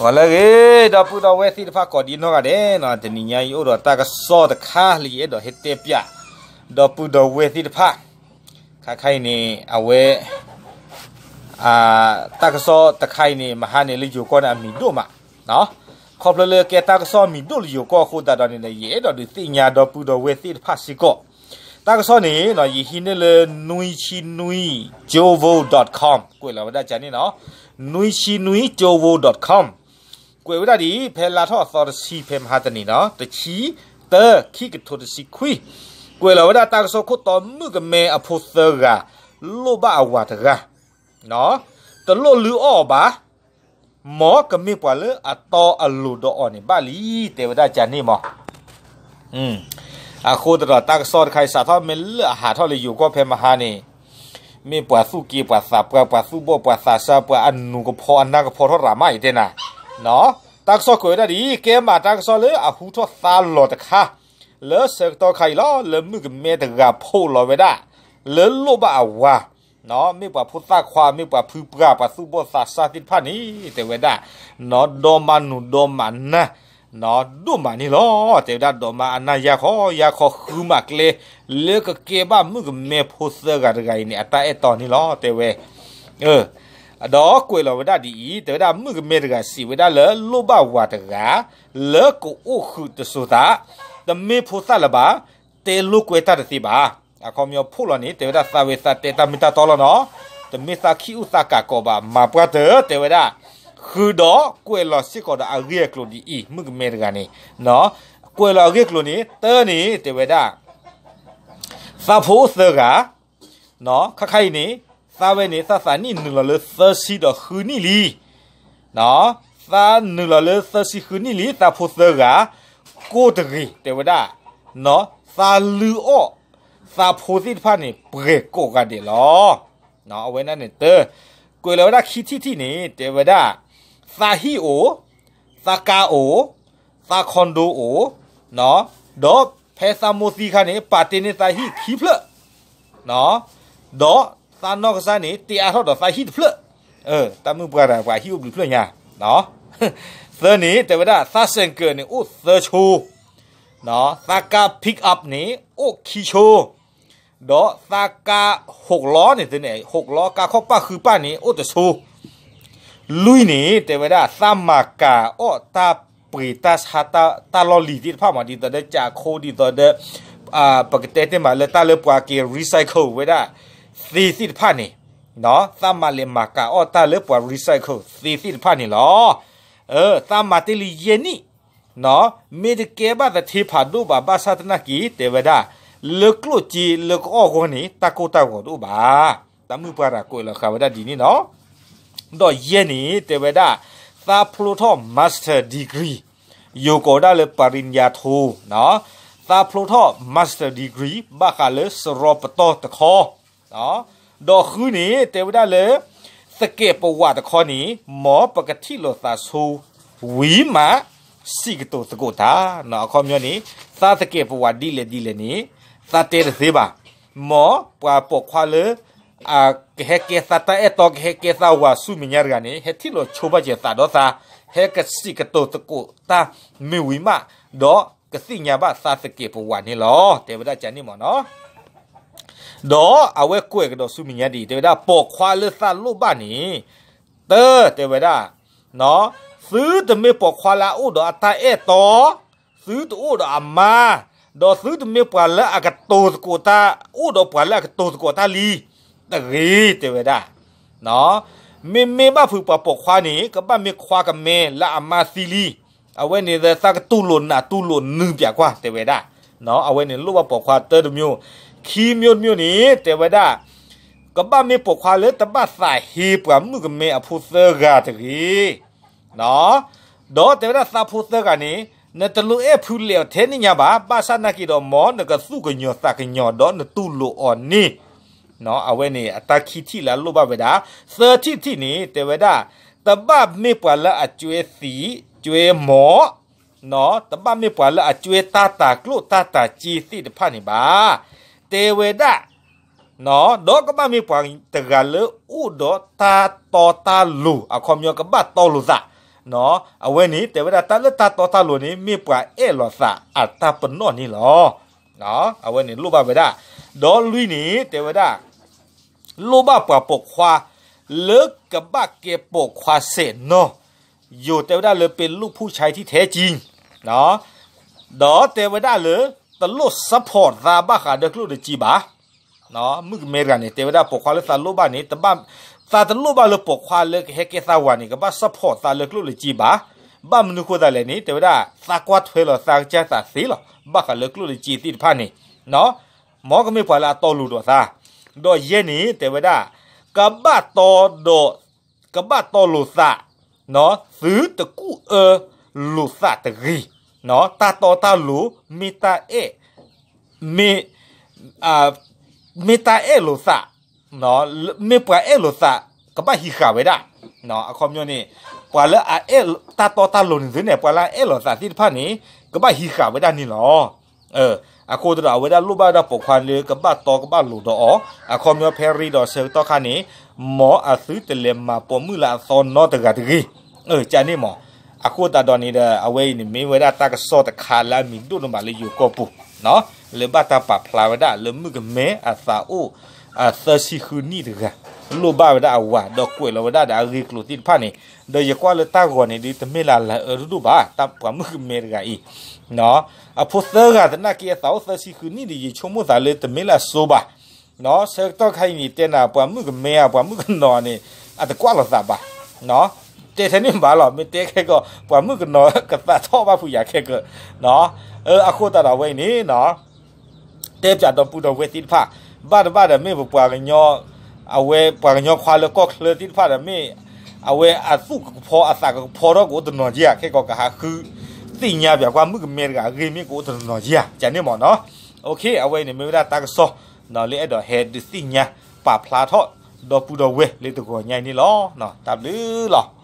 ဂီၤလၢအဂ့ၤ ဒီပုၢ်ဒီဝဲၢ်သ့ၣ်တဖၣ်ကိးဒံနီၢ်ဂၤဒဲးနီၤ, တနံၤညါယအိၣ်ဒီးတၢ်ကစီၣ်တခါလၢယအဲၣ်ဒိးဟဲတဲပၠး ဒီပုၢ်ဒီဝဲၢ်သ့ၣ်တဖၣ်, ခါခါအံၤန့ၣ် အဝဲ တၢ်ကစီၣ်တခါအံၤန့ၣ် မဟါန့ၣ်လၢယိၤကီၢ်န့ၣ်အမံၤဒိၣ်မး, ခီဖျိလၢကဲတၢ်ကစီၣ်မံၤဒိၣ်လၢယိၤကီၢ်အဃိသတးဒီးန့ၣ်ဒီး ယအဲၣ်ဒိးဒုးသ့ၣ်ညါဒီပုၢ်ဒီဝဲၢ်သ့ၣ်တဖၣ်စ့ၢ်ကီး, တၢ်ကစီၣ်န့ၣ် ယဟံးန့ၢ်လၢ နွံဆံနွံ jovo dot com ကွဲးလီၤဝဲဒၣ်ကန့ၣ်နီၤ, နွံဆံနွံ jovo dot com ကွဲးဝဲဒၣ်ဒ်အံၤ ဖဲလါထီၣ်အသီတဆံ ဖဲမဟါတနံၤနီၤ တဆံတၢ ခံကထိတဆံခွံ, ကွဲးလီၤဝဲဒၣ်တၢ်ကစီၣ်ခိၣ်တီ မုၣ်ကမဲအဖိသၢဂၤ လိၣ်ဘၣ်အဝၤတဂၤ, တလိၣ်လုၢ်အီၣ်အီၤဘၣ်, မ်ကမ့ၢ်ပှၤလၢအတီအလိၤဒီးအီၤန့ၣ်ဘၣ်လံ, တဲဝဲဒၣ်ကန့ၣ်မး အဃိသတးဒီးတၢ်ကစီၣ်တခါအံၤ စးထီၣ်မ့ၢ်လၢအဟးထီၣ်လၢယိၤကီၢ်ဖဲမဟါန့ၣ်, မ့ၢ်ပှၤသူၣ်က့ပှၤသးပှၢ် ပှၤသူၣ်ဘီၣ်ပှၤသးစၢ် ပှၤအနူၤကဖီအနၢ်ကဖီထီၣ်ရၤမးအံၤတဲနၤ, တၢ်ကစီၣ်ကွဲးဝဲဒၣ်ဒ်အံၤ ကဲမးတၢ်ကစီၣ်လၢအဟူထီၣ်သါလီၤတခါ လၢဆၢကတီၢ်ခါအံၤလီၤ လၢမုၣ်ကမဲတဂၤဖိးလီၤဝဲဒၣ် လၢလိၣ်ဘၣ်အဝၤ မ့ၢ်ပှၤဖိသၣ်ခွါ မ့ၢ်ပှၤဖုပှၢ် ပှၤသူၣ်ဘီၣ်သးစၢ်သ့ၣ်တဖၣ်န့ၣ် တဲဝဲဒၣ် ဒီမါနူၤဒီမါနၢ် ဒိၣ်မးန့ၣ်လီၤ. တဲဝဲဒၣ် ဒီမါအနၢ်ယၢ်ခီ ယၢ်ခီဃုမးကျဲ လၢကကဲဘၣ်မုၣ်ကမဲဖိသၢဂၤတဂၤအံၤန့ၣ် အတၢ်အဲၣ်တီန့ၣ်လီၤ တဲဝဲ ဒီးကွဲးလီၤဝဲဒၣ်ဒ်အံၤ တဲဝဲဒၣ်မုၣ်ကမဲတဂၤစံးဝဲဒၣ်လၢလိၣ်ဘၣ်ဝၤတဂၤ လၢကအိၣ်ဃုာ်တစိၤသး တမ့ၢ်ဖိသၣ်လၢၤဘၣ် တဲလိာ်ကွဲတၢ်တသ့ဘၣ်. အခီပညီဖိးလီၤန့ၣ် တဲဝဲဒၣ်သးဝဲသးတဲတၢ်မ့ၢ်တၢ်တီလီၤနီၤ, တမ့ၢ်သးခံအူသးကးကိးဘၣ် မၤပှၢ်တၢၢ် တဲဝဲဒၣ်, ဃုာ်ဒီးကွဲးလီၤစ့ၢ်ကီးဒီးအဂ့ၢ်အကျိၤဒ်အံၤ မုၣ်ကမဲတဂၤန့ၣ် ကွဲးလီၤအဂ့ၢ်အကျိၤန့ၣ် တၢန့ၣ် တဲဝဲဒၣ် သးဖိအိၣ်သၢဂၤ ခါခါအံၤန့ၣ် သးဝဲန့ၣ် သးသးနံၣ်နုာ်လီၤလၢသၢဆံဒီးဃုနံၣ်လံ. သးနုာ်လီၤလၢသၢဆံဃုနံၣ်လံ သးဖိသၢဂၤ ကိၢ်တဂ့ၤ တဲဝဲဒၣ်, သးလုၢ်အီၣ် သးဖိသ့ၣ်တဖၣ်န့ၣ် ပှဲၤကိးဂၤဒဲးလီၤ. အဝဲန့ၣ်တ ကွဲးလီၤဝဲဒၣ်ခံထံၣ်ထံၣ်န့ၣ် တဲဝဲဒၣ် သးဟံၣ်အိၣ်, သးကါအိၣ်, သး condo အိၣ်, ဒီးဖဲသးမိၢ်သံခါန့ၣ် ပာ်တ့ၢ်န့ၢ်သးဟံၣ်ခံဖျၢၣ် ဒီးသးနီၢ်ကစၢ်န့ၣ် တ့အါထီၣ်ဒီးသးဟံၣ်တဖျၢၣ်, တၢ်မုၣ်ပှၢ်တဂၤ ပှၤဟံၣ်အိၣ်ဘျုးဖျၢၣ်ညါ, သၢန့ၣ် တဲဝဲဒၣ် သးစဲၣ်ကၢၣ်န့ၣ် အိၣ်သၢဆိ, သးကါ pick up န့ၣ် အိၣ်ခံဆိ, ဒီးသးကါ ဟိးလီၤန့ၣ်သန့ၣ် ဟိးလီၤ ကါခီၣ်ပၣ်ဃုပၣ်န့ၣ် အိၣ်တဆိ လွံၢ်န့ၣ် တဲဝဲဒၣ် သးမၤကၤအီၣ်တၢ်ပှ့ၤတၢ်ဆါ တၢ်လီၢ်လံၤသ့ၣ်တဖၣ်မး ဒ်သိးဒီး ကးခိ ဒ်သိးဒီး ပကတဲတ့ၢ်မးလၢတၢ်လၢပှၤက့ၤ recycle ဝဲဒၣ် သ့သ့ၣ်တဖၣ်န့ၣ်, သးမၤလဲၤမၤကၤအီၣ်တၢ်လၢပှၤ recycle သ့သ့ၣ်တဖၣ်န့ၣ်လီၤ. သးမၤတ့ၢ်လံယဲၢ်နံၣ်, မ့ၢ်တကဲဘၣ်သထ့ဖးဒိၣ်ဘၣ် ဘၣ်ဆၣ်သနာ်က့ တဲဝဲဒၣ် လၢကျိၣ်စ့လၢကအီၣ်ဂီၢ်န့ၣ် တၢ်ကိၢ်တၢ်ဂီၤတအိၣ်ဘၣ်. တၢ်မုၣ်ပှၢ်တဂၤကွဲးလီၤဃာ်ဝဲဒၣ်ဒ်န့ၣ်နီၤ. ဒီးယဲၢ်န့ၣ် တဲဝဲဒၣ် သးဖျိထီၣ် master degree ယိၤကိးဒၣ်လၢ ပၤရံယါထိ, သးဖျိထီၣ် master degree ဘၣ်ဃးလၢစရီပတီၢ်တခီ, ဒီးဃုန့ၣ် တဲဝဲဒၣ်လၢ သကဲးပဝးတခီန့ၣ် မ်ပကထံၣ်လိာ်သးဆိ ဝံၤမး စံးကတိၤသကိးတၢ်, အခီပညီန့ၣ် သးသကဲးပဝးဒ်လဲၣ်ဒ်လဲၣ်န့ၣ် သးတဲတသ့ဘၣ်. မ်ပှၤပိာ်ခွါလၢ ကဟဲကဲသးတၢ်အဲၣ်တီ ကဟဲကဲသးဝၤဆူမဲာ်ညါတဂၤန့ၣ် ဟဲထံၣ်လိာ်ဆိဘၣ်စၢၤသးဒီးသး ဟဲကစံးကတိၤသကိးတၢ်မ့ၢ်ဝံၤမး ဒီးကသ့ၣ်ညါဘၣ်သးသကဲးပဝးန့ၣ်လီၤ. တဲဝဲဒၣ်ကန့ၣ်မ့ၢ်နီၤ. ဒီးအဝဲကွဲးကဒီးဆူမဲာ်ညါဒ်အံၤ တဲဝဲဒၣ် ပိာ်ခွါလၢသးလိၣ်ဘၣ်န့ၣ် တၢ တဲဝဲဒၣ် သုတမ့ၢ်ပိာ်ခွါလၢအအိၣ်ဒီးအတၢ်အဲၣ်တီ, သုတအိၣ်ဒီးအမါ, ဒီးသုတမ့ၢ်ပှၤလၢအကတိၤသကိးတၢ်, အိၣ်ဒီးပှၤလၢအကတိၤသကိးတၢ်လံ တဂ့ၤ တဲဝဲဒၣ်. မ့မ့ၢ်ဘၣ်ဖုးပှၤပိာ်ခွါန့ၣ် ကဘၣ်မ့ၢ်ခွါကမဲလၢအမါသံလံ. အဝဲန့ၣ်သးကတူၢ်လိာ်နးတူၢ်လိာ်နုာ်ပၠးကွၢ် တဲဝဲဒၣ်. အဝဲန့ၣ်လိၣ်ဘၣ်ပိာ်ခွါတၢတမျိုး, ခံမျိုးတမျိုးန့ၣ် တဲဝဲဒၣ် ကဘၣ်မ့ၢ်ပိာ်ခွါလၢတဘၣ်သးဟ့ပှၤမုၣ်ကမဲအဖိသၢဂၤတဂ့ၤ. ဒီးတဲဝဲဒၣ်သးဖိသၢဂၤန့ၣ် နတလိၣ်အဲၣ်ဖုလဲၣ်အီၤထဲန့ၣ်ညါဘၣ်, ဘၣ်ဆၣ်နာ်က့ဒီးမ်နကသူၣ်ကညီၤသးကညီၤဒီးနတူၢ်လိာ်အီၤန့ၣ်, အဝဲန့ၣ်အတၢ်ခံထံၣ်လၢအလိၣ်ဘၣ်ဝဲဒၣ်. သၢထံၣ်တထံၣ်န့ၣ် တဲဝဲဒၣ် တဘၣ်မ့ၢ်ပှၤလၢအကွဲသံးကွဲမီၤ, တဘၣ်မ့ၢ်ပှၤလၢအကွဲတၢ်တၤကျိၣ်တၢ်တၤစ့သ့ၣ်တဖၣ်န့ၣ်ဘၣ်. တဲဝဲဒၣ် ဒီးကဘၣ်မ့ၢ်ပှၤတဂၤလၢအိၣ်ဒီးတၢ်တီတၢ်လိၤ, အခီပညီကဘၣ်တီလိၤသး, အဝဲန့ၣ် တဲဝဲဒၣ်တၢ်လၢတၢ်တီတၢ်လိၤန့ၣ် မ့ၢ်ပှၤအဲၣ်လိာ်သးအတၢ်ပနီၣ်န့ၣ်လီၤ. အဝဲန့ၣ်လိၣ်ဘၣ်ဝဲဒၣ်. ဒီးလွံၢ်န့ၣ် တဲဝဲဒၣ် လိၣ်ဘၣ်ပှၤပိာ်ခွါ လၢကဘၣ်ကဲပိာ်ခွါစဲးနီၤ, ယိၤတဲဝဲဒၣ်လၢ เป็นลูกผู้ชายที่แท้จริง ဒီးတဲဝဲဒၣ်လၢ တလိၣ် support သးဘၣ်ဃးဒီးကျိၣ်ဒီးစ့ဘၣ်. မုၣ်ကမဲတဂၤန့ၣ် တဲဝဲဒၣ်ပိာ်ခွါလၢသးလိၣ်ဘၣ်န့ၣ် သးတလိၣ်ဘၣ်လၢပိာ်ခွါလၢကဟဲကဲသးဝၤန့ၣ် ကဘၣ် support သးလၢကျိၣ်လၢစ့ဘၣ်. ဘၣ်မနုၤဃိသးလဲၣ်န့ၣ် တဲဝဲဒၣ် သးကွၢ်ထွဲလီၤသးကစၢ်သးသ့လီၤ ဘၣ်ဃးလၢကျိၣ်လၢစ့သ့ၣ်တဖၣ်န့ၣ် မ်ကမ့ၢ်ပှၤလၢအတီအလိၤဒီးသး. ဒီးယဲၢ်န့ၣ် တဲဝဲဒၣ် ကဘၣ်တီဒီး ကဘၣ်တီလိာ်သး သုတကူၣ်အၢလိာ်သးတဂ့ၤ. တၢ်တီတၢ်လိၤ မ့ၢ်တၢ်အဲၣ် မ့ၢ် မ့ၢ်တၢ်အဲၣ်လိာ်သး, မ့ၢ်ပှၤအဲၣ်လိာ်သး ကဘၣ်ဟံးဃာ်ဝဲဒၣ်. အခီပညီန့ၣ် ပှၤလၢအအဲၣ်တၢ်တီတၢ်လိၤန့ၣ်သ့ၣ်န့ၣ် ပှၤလၢအအဲၣ်လိာ်သးသ့ၣ်တဖၣ်န့ၣ် ကဘၣ်ဟံးဃာ်ဝဲဒၣ်န့ၣ်လီၤ. အဃိသတးဒီး အဝဲဒၣ်လိၣ်ဘၣ်ဝဲဒၣ်ပိာ်ခွါလၢကဘၣ်တီကဘၣ်လိၤဒီးအီၤ, အခီပညီဖဲရ့ဒီးဆၢကတီၢ်ခါန့ၣ် မ်အသုတလဲၤမၤပိာ်မုၣ်လၢအသီနီတဂၤတဂ့ၤ. ကန့ၣ်မး, အဃိသတးဒီးန့ၣ်ဒီး အဝဲအံၤန့ၣ် မ့ၢ်ဝဲဒၣ်တၢ်ကစီၣ်တခါလၢအမံၤဒိၣ်န့ၢ်ဘၣ်လၢယိၤကီၢ်ပူၤ လၢဘၣ်တၢ်ပာ်ဖျါဝဲဒၣ်လၢမုၣ်ကမဲအသးအိၣ် အသၢဆံဃုနံၣ်တဂၤ လိၣ်ဘၣ်ဝဲဒၣ်အဝၤ ဒီးကွဲးလီၤဝဲဒၣ်ဒီးအဂ့ၢ်အကျိၤသ့ၣ်တဖၣ်န့ၣ်, ဒီးယကွၢ်လၢတၢ်ဂီၤန့ၣ်ဒ်တမ့ၢ်လၢလၢအၢတဒိၣ်ဘၣ်, တၢ်ပှၤမုၣ်ကမဲတဂၤအံၤ အဖိသၢဂၤသနာ်က့အသးအိၣ်သၢဆံဃုနံၣ်ဒီး ယဆိကမိၣ်သးလၢတမ့ၢ်လၢအစိၤဘၣ်. ဆၢကတီၢ်ခါအံၤန့ၣ် တဲနၤ ပှၤမုၣ်ကမဲဧါ ပှၤမုၣ်ကနီၤန့ၣ် အတကွၢ်လိာ်သးဘၣ်. တဲထဲန့ၣ်ဘၣ်လီၤ, မ့ၢ်တဲခဲကီး ပှၤမုၣ်ကနီၤကသးထီၣ်ဘၣ်ဖုးယၤခဲကၢး. အဃိသတးဒီးအဝဲအံၤန့ၣ် တဲပၠးဒီပုၢ်ဒီဝဲၢ်သ့ၣ်တဖၣ် ဘၣ်တဘၣ်ဒီးမ့ၢ်ပပှၤကညီ, အဝဲပှၤကညီခွါလၢကီၢ်ချၢသ့ၣ်တဖၣ်ဒီးမ့ၢ် အဝဲအသူၣ်ကကဖီအသးကကဖီထီၣ်ကအိၣ်တနီၤက့ဧါ, ခဲကီးကဟးဃုသ့ၣ်ညါပၠးကွၢ်မုၣ်ကမဲတဂၤအဂ့ၢ်မ့ၢ်ကအိၣ်တနီၤက့ဧါ, ကန့ၣ်မးနီၤ. အဝဲအံၤန့ၣ်မ့ၢ်ဝဲဒၣ်တၢ်ကစီၣ် လၢအဲၣ်ဒိးဟဲဒုးသ့ၣ်ညါ ပာ်ဖျါထီၣ် ဒီပုၢ်ဒီဝဲၢ်လၢတဂီၤညါအံၤန့ၣ်လီၤ. တၢ်ဘျုးလီၤ.